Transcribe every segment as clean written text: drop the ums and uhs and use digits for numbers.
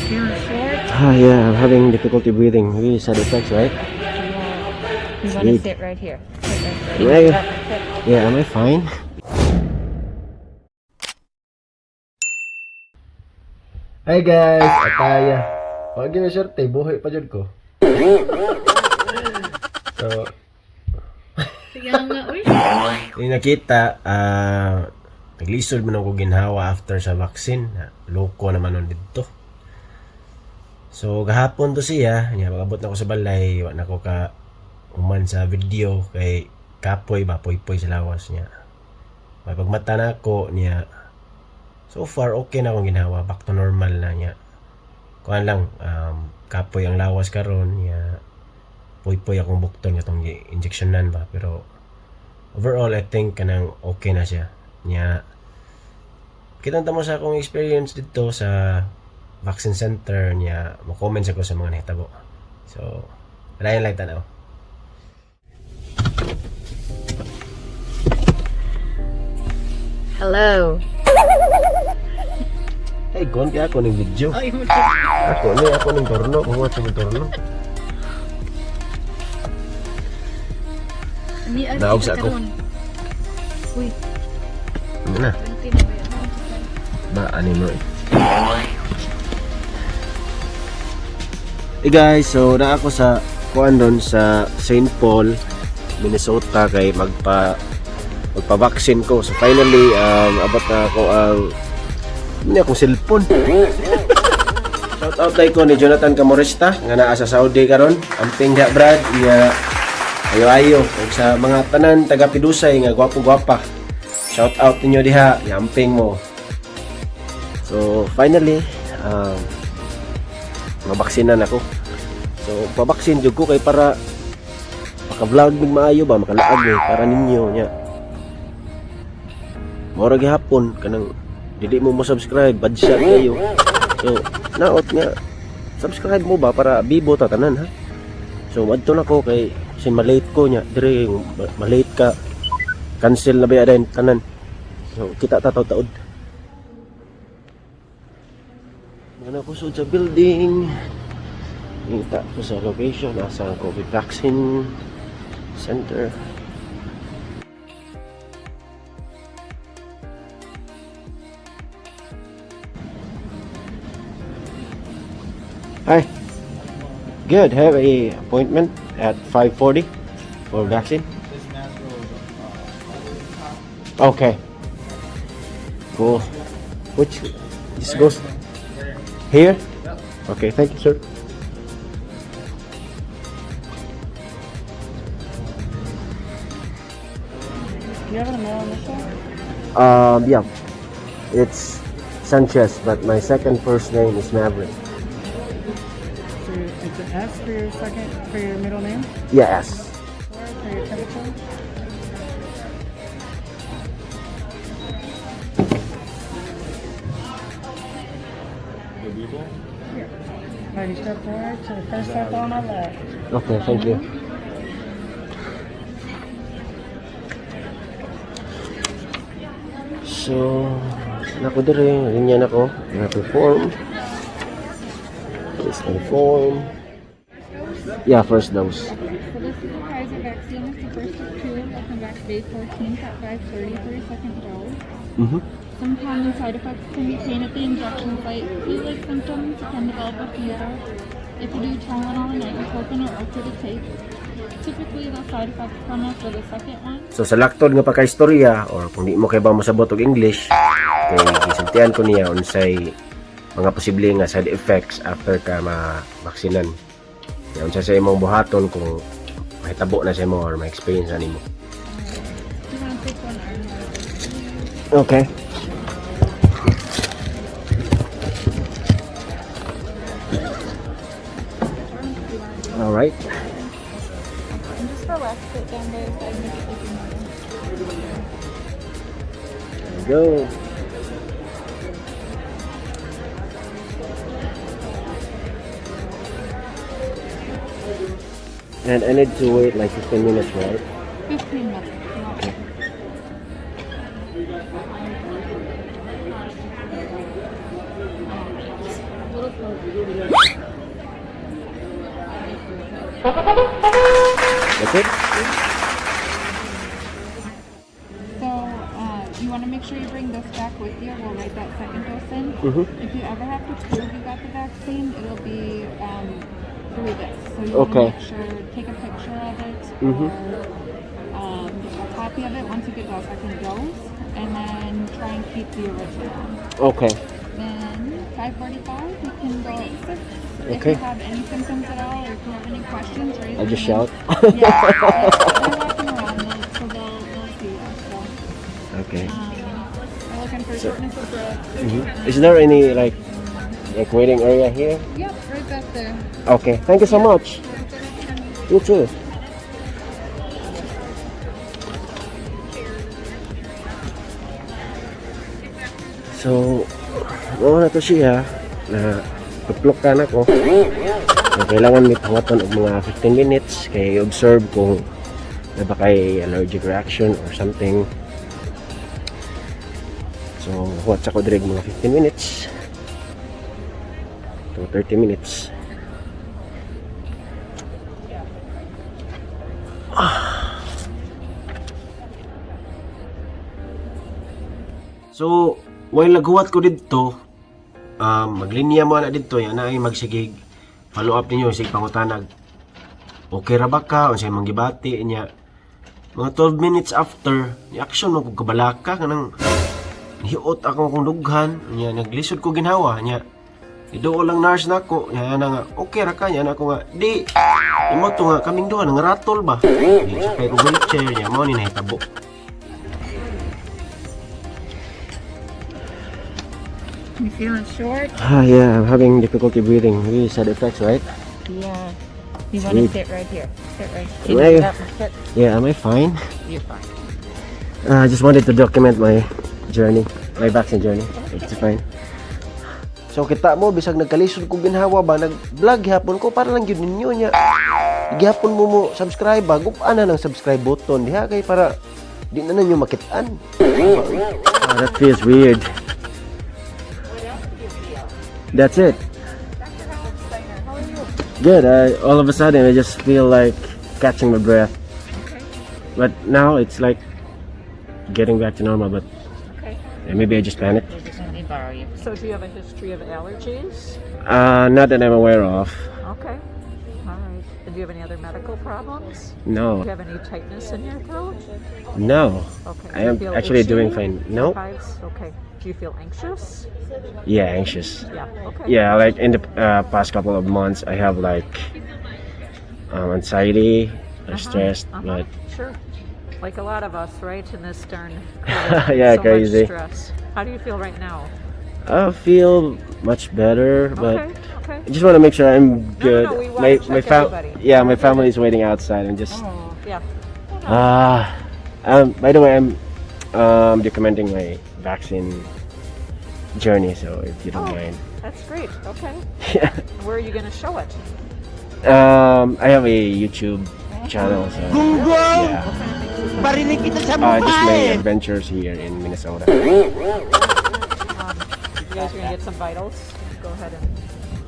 Feel short? Ah, yeah, I'm having difficulty breathing. Maybe side effects, right? Yeah. You want to Sweet. Sit right here. Sit right there. Yeah. Yeah, am I fine? Hi guys, ataya. Wag na swerte, buhay pa jud ko. So, Sige nga, uy. Yung nakita, naglisod man ako ginhawa after sa vaccine. Loko naman nun dito. So, gahapon to siya, niya, pag-abot na ko sa balay, wa na ko ka human sa video kay kapoy ba, poy-poy sa lawas niya. May pagmata na ako niya, so far okay na akong ginhawa, back to normal na niya. Kuan lang, kapoy ang lawas karon niya, poy-poy akong bukton katong injectionan ba, pero overall I think kanang okay na siya niya. Kita mo sa akong experience dito sa vaccine center niya, mo comment sa ko sa mga nahitabo. So padayon lang tanaw. Hello. Hey, gon kaya ako ning video. Ay, mo. Ako ni, ako ning torno, kung sa torno. Naog sa ako. Uy, Ano na? 20 na ba yan? Ba ani mo eh. Hey guys, so na ako sa kuan doon sa St. Paul, Minnesota kay magpa-vaccine ko. So finally, abot na ako ang hindi akong cellphone. Shout out tay ko ni Jonathan Camorista nga naa sa Saudi karon. Amping ga Brad nga ayo-ayo ug sa mga tanan taga Pidusay nga gwapo-gwapa. Shout out ninyo diha, yamping mo. So finally, mabaksinan ako. So pabaksin jud ko kay para maka-vlog mig maayo ba, makalaag eh, para ninyo nya. Mora gihapon kanang dili mo mo subscribe, bad shot kayo. So naot nga subscribe mo ba para bibo ta tanan ha. So adto na ko kay kasi malate ko nya dire malate ka, cancel na ba din tanan. So kita ta taud. Ano ko sa building. Kita ko sa location nasa ang COVID vaccine center. Hi. Good. Have a appointment at 5:40 for vaccine. Okay. Cool. Which this goes here? Okay, thank you, sir. Do you have a middle initial? Yeah. It's Sanchez, but my second first name is Maverick. So it's an S for your second, for your middle name? Yes. Or for your temperature? Here. Alright, you step forward to the first circle on the left. Okay, thank you. So, nako dire, linya na ko. Na form. This my form. Yeah, first dose. So this is the Pfizer vaccine. It's the first of two. They'll come back May 14th at 5:30 for your second dose. Some common side effects can be pain at the injection site, flu-like symptoms, you can develop a fever. If you do Tylenol and ibuprofen are okay to take. Typically, the side effects come after the second one. So sa laktod nga pagkaistorya or kung di mo kay ba mosabot og English kay gisultian ko niya unsay mga posible nga side effects after ka ma-vaksinan. Ya unsa sa imong buhaton kung mahitabo na sa imo or ma-experience na nimo. Do you want to take one arm? Okay. All right. And just relax it down by your side, make it like you're normal. There we go. And I need to wait like 15 minutes, right? 15 minutes. Not A little That's it? So you want to make sure you bring this back with you. We'll write that second dose in. If you ever have to prove you got the vaccine, it'll be through this. So you want to make sure, take a picture of it or a copy of it once you get that second dose, and then try and keep the original. Then 5:45, you can go at 6. If you have any symptoms at all, or if you have any questions, raise I'll your just hand. shout. Yeah, they're walking around, so they'll see you. So they're looking for shortness of breath. Is there any like waiting area here? Yep, right back there. Okay. Thank you so much. Have a good afternoon. You too. So, mao na to siya na tuplokan ako. So, kailangan may pangaton og mga 15 minutes kay observe kung naa ba kay allergic reaction or something. So, huwat sa ko diri mga 15 minutes to 30 minutes. So, while naghuwat ko didto, maglinya mo na didto, yan ay magsigig follow up ninyo, sig pangutanag. Okay ra ba ka? Unsay imong gibati niya? Mga 12 minutes after, ni action mo kog kabalaka kanang hiot ako kong dughan, niya naglisod ko ginhawa niya. Iduol lang nurse nako, niya ana nga okay ra ka niya ana ako nga di imo to nga kaming duha nang ratol ba. Niya sakay ko wheelchair niya mao ni nahitabo. You feeling short? Ah, yeah, I'm having difficulty breathing. Really side effects, right? Yeah. You want to Sweet. sit right here. Sit right. Am Can you get up and sit? Yeah, am I fine? You're fine. I just wanted to document my journey, my vaccine journey. It's fine. So kita mo, bisag nagkalisod ko ginhawa ba, nag-vlog gihapon ko para lang gyud ninyo niya. Gihapon mo mo subscribe ba, gupa na ng subscribe button diha kay para di na ninyo makitaan. Ah, that feels weird. That's it. Good. All of a sudden, I just feel like catching my breath. But now it's like getting back to normal. But maybe I just panicked. Let me borrow you. So do you have a history of allergies? Not that I'm aware of. Okay. All right. And do you have any other medical problems? Do No, you have any tightness in your throat? No. Okay. I Do you am feel actually doing itchy? fine. No. Hives? Okay. Do you feel anxious? Yeah, anxious. Yeah. Okay. Yeah, like in the past couple of months, I have like anxiety or stress, but Sure. Like a lot of us, right? In this darn COVID, Yeah, so crazy. much stress. How do you feel right now? I feel much better. But I just want to make sure I'm good. No, we wanna my check my fam- everybody. Yeah, my family is waiting outside. I'm just ah. By the way, I'm documenting my vaccine journey, so if you don't Oh. mind. That's great. Okay. Yeah. Where are you going to show it? I have a YouTube channel, so yeah. Barinig kita sa Just mukha my eh. adventures here in Minnesota. You guys are going to get some vitals. Go ahead and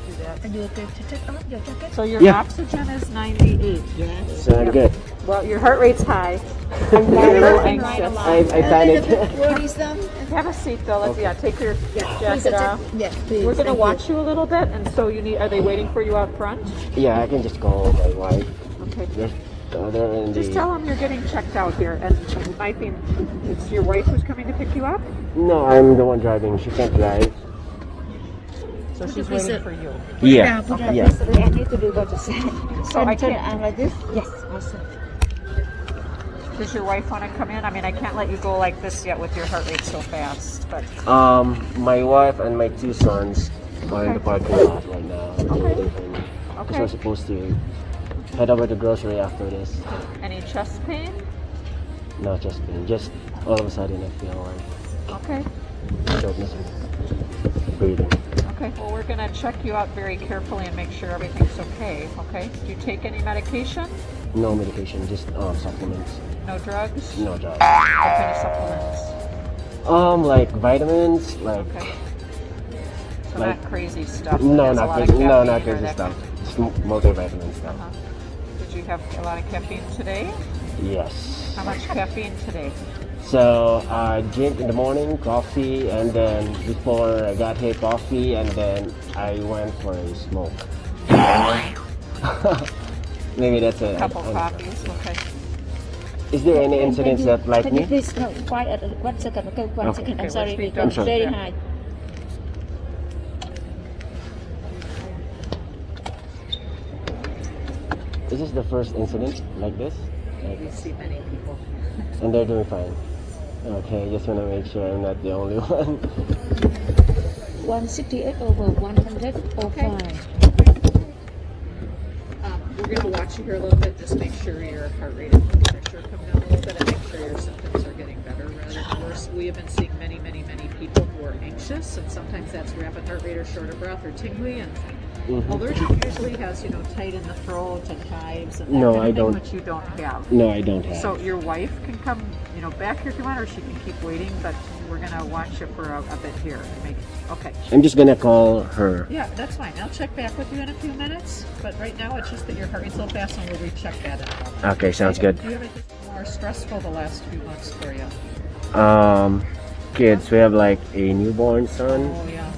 do that. Are you okay to take off your jacket? So your Yeah. oxygen is 98. So I'm good. Well, your heart rate's high. You're a little anxious. I panicked. Worrisome? Have a seat though. Let's yeah, take your jacket off. Yes, please. We're gonna Thank you. watch you a little bit, and so you need. Are they waiting for you out front? Yeah, I can just call my wife. Okay. There's the other in Just the. tell them you're getting checked out here, and it might be it's your wife who's coming to pick you up. No, I'm the one driving. She can't drive. So she's waiting for you. Yeah. Put it Yeah. this way. I need to do what you said. So I Turn can't. arm like this. Yes, awesome. Does your wife want to come in? I mean, I can't let you go like this yet with your heart rate so fast, but My wife and my two sons are in the parking lot right now. They're waiting for me. Because we're supposed to head over to grocery after this. Any chest pain? No, just pain. Just all of a sudden I feel like shortness of breathing. Okay. Well, we're gonna check you out very carefully and make sure everything's okay. Okay. Do you take any medication? No medication, just supplements. No drugs? No drugs. What kind of supplements? Like vitamins, like Okay. So like not crazy stuff that No, has a not lot of crazy. No, caffeine not or crazy that stuff. kind. Just multivitamin stuff. Did you have a lot of caffeine today? Yes. How much caffeine today? So I drink in the morning coffee, and then before I got here, coffee, and then I went for a smoke. Maybe that's it. A couple I don't know. coffees. Okay. Is there any incidents that like Can you me? please, no, quiet one second, okay? One Okay. second. Okay, I'm sorry, let's be because done. I'm sorry. very Yeah. high. Is this the first incident like this? Like, We see many people. and they're doing fine. Okay, just wanna make sure I'm not the only one. 168 over 105. We're going to watch you here a little bit. Just make sure your heart rate and blood pressure come down a little bit and make sure your symptoms are getting better rather than worse. We have been seeing many, many, many people who are anxious, and sometimes that's rapid heart rate or short of breath or tingly. And allergic usually has tight in the throat and hives and that No, kind of I thing, don't. which you don't have. No, I don't have. So your wife can come back here if you want, or she can keep waiting, but we're going to watch you for a bit here. And make Okay. I'm just gonna call her. Yeah, that's fine. I'll check back with you in a few minutes, but right now it's just that your heart rate's a little fast and we'll recheck that in a moment. Okay, sounds good. Do you have anything more stressful the last few months for you? Kids, we have like a newborn son Oh, yeah.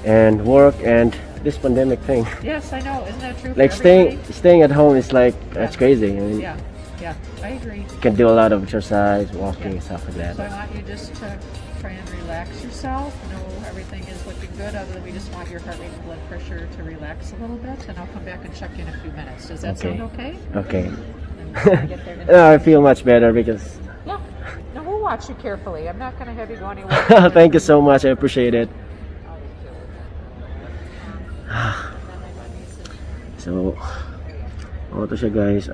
and work and this pandemic thing. Yes, I know. Isn't that true for Like staying everybody? staying at home is like, that's crazy. I mean, Yeah, I agree. you can do a lot of exercise, walking, stuff like So I that. want you just to try and relax yourself. Know everything is looking good, other than we just want your heart rate and blood pressure to relax a little bit, and I'll come back and check in a few minutes. Does that Okay. sound okay? Okay. And then we can get there. No, I feel much better because Yeah. No, we'll watch you carefully. I'm not going to have you go anywhere. thank you so much. I appreciate it. So, mao to siya, guys.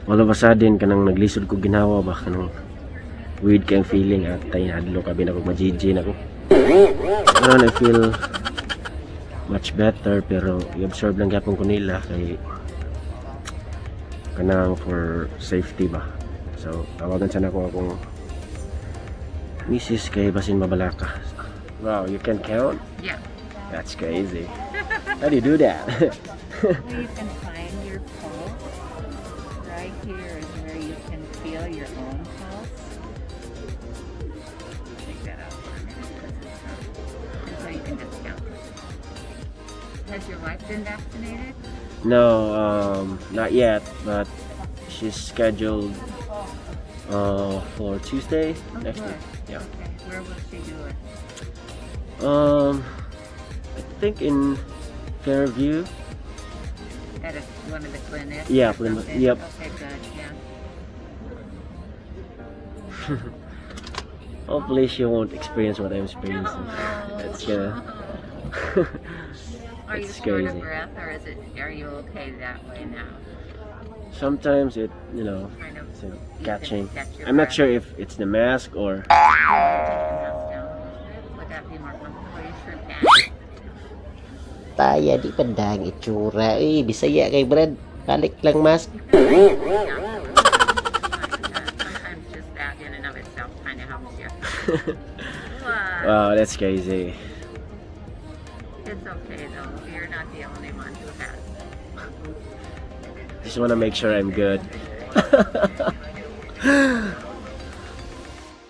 All of a sudden, kanang naglisod ko ginhawa ba, kanang weird kang feeling at tayo hadlok abi na ko, ma-GG na ko. Karon I feel much better, pero i-observe lang gyapon ko nila kay kanang for safety ba. So, tawagan sana ko akong misis kay basin mabalaka. Wow, you can count? Yeah. That's crazy. How do you do that? Well, you can find your pulse. Right here is where you can feel your own pulse. Take that out for a minute, 'cause it's not- So you can just count. Has your wife been vaccinated? No, not yet, but she's scheduled for Tuesday Oh, next good. week. Yeah. Okay. Where will she do it? I think in Fairview. At one of the clinics Yeah, or Plymouth. something? Yep. Okay, good. Yeah. Hopefully, she won't experience what I'm experiencing. That's gonna. Are you It's short crazy. of breath, or is it? Are you okay that way now? Sometimes it, Kind of. it's You can catching. catch your I'm not breath. sure if it's the mask or. Take the mask down a little bit. Would that be more comfortable? You sure can. Taya, di pa dang itsura. Eh, Bisaya kay Brad. Balik lang mask. Yeah. Sometimes just that in and of itself kind of helps you. Wow. Wow, that's crazy. It's okay though. You're not the only one who has. Just wanna make sure I'm good.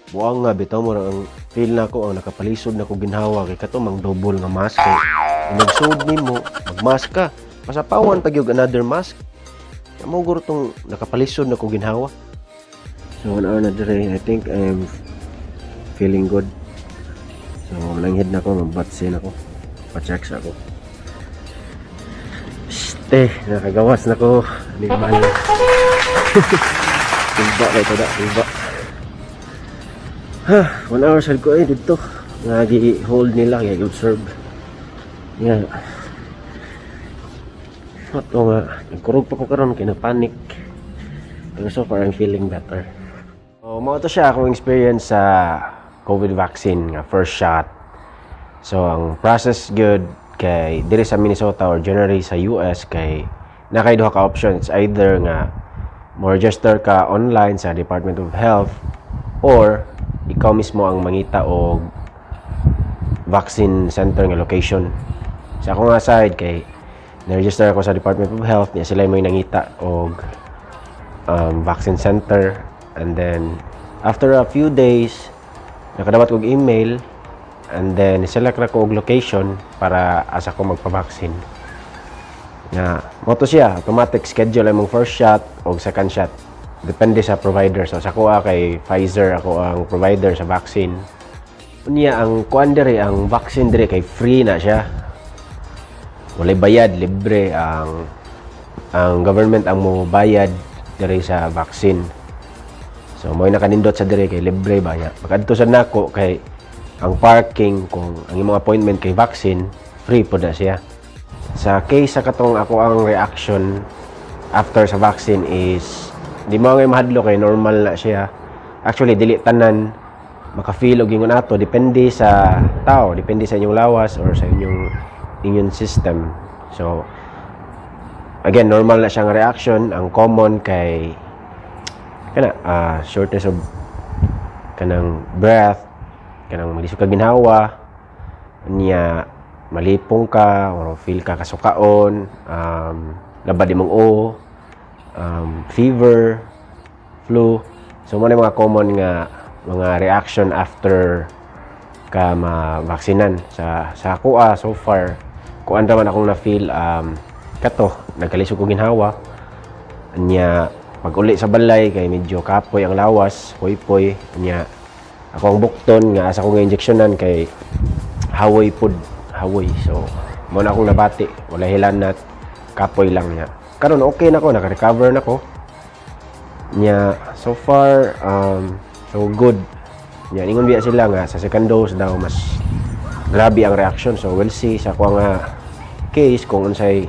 Buang nga bitaw mo ang feel na ko ang nakapalisod na ko ginhawa kay kato mang double nga mask kay nagsuod nimo, magmask ka, masapawan pag yung another mask mo guro tong nakapalisod na ko ginhawa. So 1 hour na dire, I think I'm feeling good. So mananghid na ko, magbatsin ako, pa-check sa ako. Este, nakagawas na ko. Hindi mahal. Tuba kay tada, tuba. Ha, 1 hour sad ko eh dito. Nga hold nila kaya observe. Yeah. Ato nga, nagkurog pa ko karon kay na-panic. Pero so far I'm feeling better. So, mao to siya akong experience sa COVID vaccine nga first shot. So ang process good kay diri sa Minnesota or generally sa US kay naa kay duha ka option. It's either nga mo register ka online sa Department of Health or ikaw mismo ang mangita og vaccine center nga location. Sa ako nga side kay na-register ako sa Department of Health niya, sila may nangita og vaccine center, and then after a few days nakadawat kog email and then select ra ko og location para asa ko magpa-vaccine. Nga mao to siya, automatic schedule imong first shot o second shot depende sa provider. So sa kuha kay Pfizer ako ang provider sa vaccine. Unya ang kuan diri, ang vaccine diri kay free na siya, walay bayad, libre. Ang government ang mo bayad diri sa vaccine. So mo nakanindot sa diri kay libre ba niya. Pagkadto sa nako kay ang parking, kung ang imong appointment kay vaccine, free pod na siya. Sa case sa katong ako ang reaction after sa vaccine is di mo ngay mahadlo kay normal na siya. Actually, dili tanan maka-feel og ingon ato, depende sa tao, depende sa inyong lawas or sa inyong immune system. So again, normal na siyang reaction. Ang common kay kana shortness of kanang breath, kanang malisod ka ginhawa niya, malipong ka or feel ka kasukaon, labad imong o, fever, flu. So mao na yung mga common nga mga reaction after ka ma-vaksinan. Sa ako so far kuan ra man akong na-feel, kato nagkalisod ko ginhawa niya. Pag uli sa balay kay medyo kapoy ang lawas, poy-poy niya. Ako ang bukton nga asa ko nga injeksyonan kay hawoy pud, hawoy. So mo na akong nabati, wala hilanat, kapoy lang niya. Karon okay na ko, naka-recover na ko niya. So far so good niya. Ingon biya sila nga sa second dose daw mas grabe ang reaction, so we'll see sa ako nga case kung unsay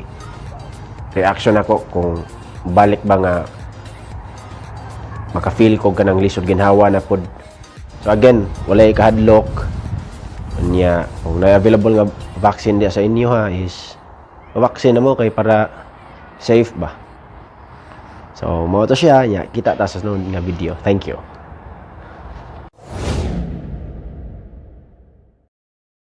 reaction ako, kung balik ba nga maka-feel ko kanang lisod ginhawa na pod. So again, walay kahadlok niya. Kung na available nga vaccine diya sa inyo ha is vaccine na mo kay para safe ba. So mao to siya niya, kita ta sa sunod nga video. Thank you.